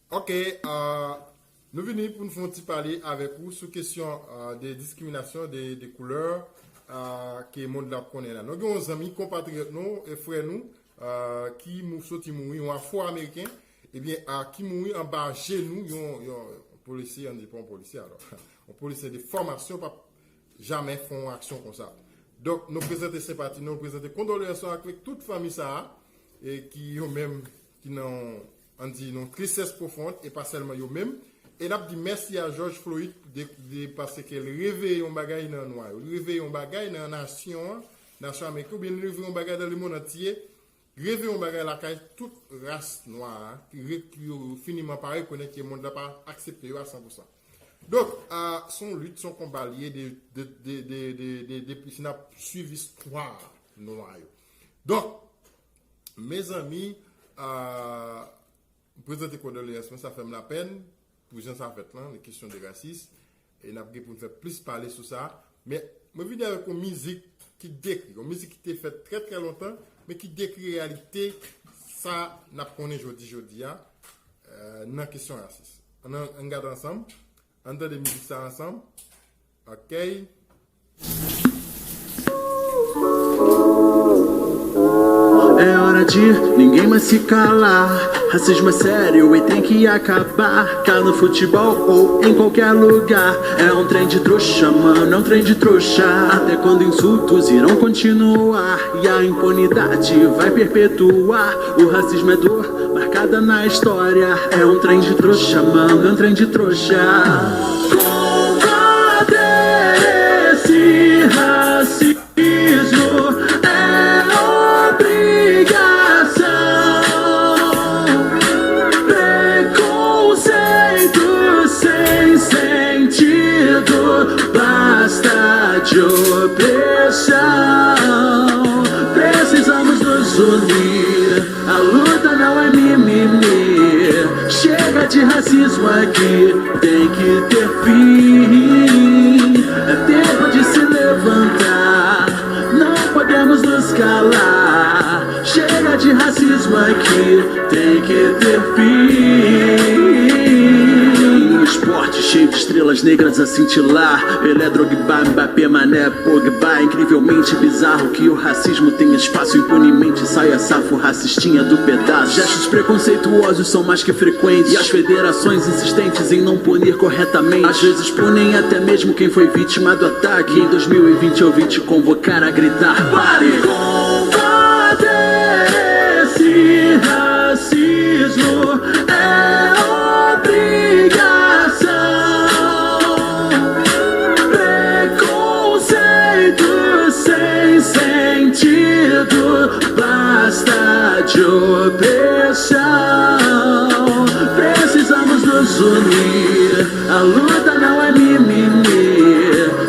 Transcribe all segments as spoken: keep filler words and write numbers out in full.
Ok, euh, nou vini pou n fè yon ti pale avèk ou sou kesyon euh, de diskriminasyon de, de koulè euh, ke mond la ap konnen la. Nou gen yon zanmi konpatriyòt nou e frè nou euh, ki mou, soti mouri, yon afro-ameriken, ebyen, euh, ki mouri anba je nou yon, yon polisye, ann di pa yon polisye alò, yon polisye de fòmasyon p ap jamè fè yon aksyon konsa. Donk, nou prezante senpati nou, nou prezante kondoleyans nou avèk tout fanmi sa a, e ki yo menm ki nan, ann di, nan tristès pwofon, e pa sèlman yo menm. E n ap di mèsi a George Floyd de, de paske l reveye yon bagay nan nwa yo. L reveye yon bagay nan nasyon an, nasyon ameriken, oubyen l reveye yon bagay nan lemonn antye, reveye yon bagay lakay tout ras nwa a, ki re- ki yo finiman pa rekonèt ke mond la pa aksepte yo a san pou san. Donk, a, se yon lit, se yon konba l ye de, de, de, de, de, de, depi si n ap swiv istwa nwa yo. Donk, mezanmi, a, m prezante kondoleyans mwen, sa fè m lapèn pou jan sa fèt lan, nan kesyon de rasis, e n ap gen pou n fè plis pale sou sa, men mwen vini avèk yon mizik ki dekri, yon mizik ki te fèt trè, trè lontan, men ki dekri reyalite sa n ap konnen jodi, jodi a, euh, nan kesyon rasis. Ann, ann gade ansanm, ann tande mizik sa ansanm. Ok. É hora de ninguém mais se calar. Racismo é sério e tem que acabar. Tá no futebol ou em qualquer lugar. É um trem de trouxa, mano, é um trem de trouxa. Até quando insultos irão continuar? E a impunidade vai perpetuar. O racismo é dor marcada na história. É um trem de trouxa, mano, é um trem de trouxa. Combate esse racismo é obrigação. Preconceito sem sentido, basta de opressão. Precisamos nos unir. A luta não é mimimi. Chega de racismo aqui, tem que ter fim. É tempo de se levantar, não podemos nos calar. Chega de racismo aqui, tem que ter fim. Esporte cheio de estrelas negras a cintilar. Pelé, Drogba, Mbappé, Mané, Pogba. Incrivelmente bizarro que o racismo tem espaço impunemente. Sai a safo racistinha do pedaço. Gestos preconceituosos são mais que frequentes. E as federações insistentes em não punir corretamente, às vezes punem até mesmo quem foi vítima do ataque. Em dois mil e vinte eu vim te convocar a gritar: pare! Combate esse racismo é obrigação. Preconceito sem sentido, basta de opressão. Precisamos nos unir. A luta não é mimimi.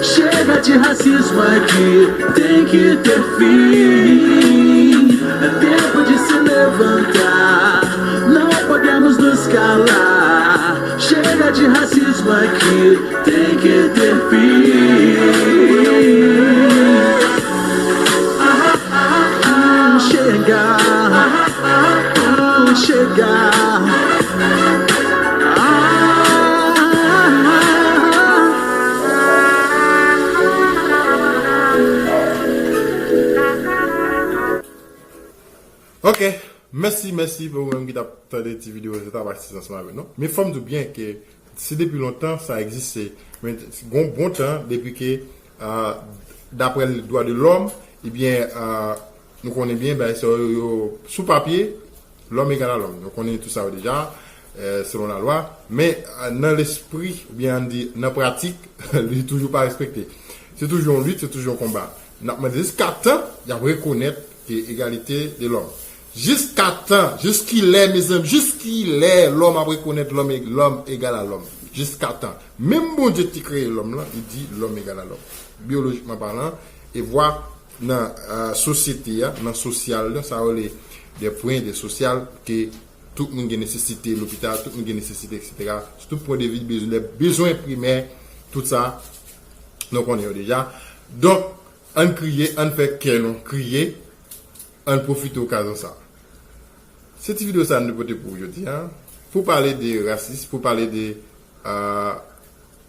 Chega de racismo aqui, tem que ter fim. É tempo de se levantar, não podemos nos calar. Chega de racismo aqui, tem que ter fim. Chega, chega. Ok, mèsi, mèsi pou ou menm ki t ap tande ti videyo, se ta pa ti ansanm avè nou. Men fò m di w byen ke se depi lontan sa egziste. Men gon bon tan depi ke, euh, daprè dwa de lòm, ebyen, euh, nou konnen byen, bagay sa yo, yo sou papye, lòm egal a lòm. Nou konnen tout sa yo deja, euh, selon lalwa. Men euh, nan lespri, oubyen ann di nan pratik, li toujou pa respekte. Se toujou yon lit, se toujou yon konba. N ap mande jiskatan y ap rekonèt ke egalite de lòm. Jiskatan, jiskilè, mezanmi, jiskilè lòm ap rekonèt lòm e- lòm egal a lòm? Jiskatan. Menm Bondye ki te kreye lòm lan, li di lòm egal a lòm. Biyolojikman palan, e vwa nan euh, sosyete a, nan sosyal, nan sa yo rele de pwen de sosyal, ke tout moun gen nesesite lopital, tout moun gen nesesite, et cetera. Sou tout pwen de vi, bezwen, lè bezwen primè, tout sa, nou konnen yo deja. Donk, ann kriye, ann fè kè nou kriye, ann pwofite okazyon sa. Se ti videyo sa nou te pote pou ou jodi a. Pou pale de rasis, pou pale de uh,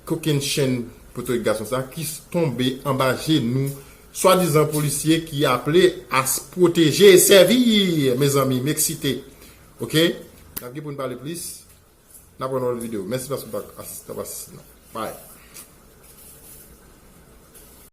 kokenn chenn potorik gason sa ki tonbe anba je nou swadizan polisye ki aple a pwoteje e sèvi. Mezanmi, m eksite. Ok? N ap gen pou n pale plis. N ap wè nan lòt videyo. Mèsi paske w t ap asiste. Bye.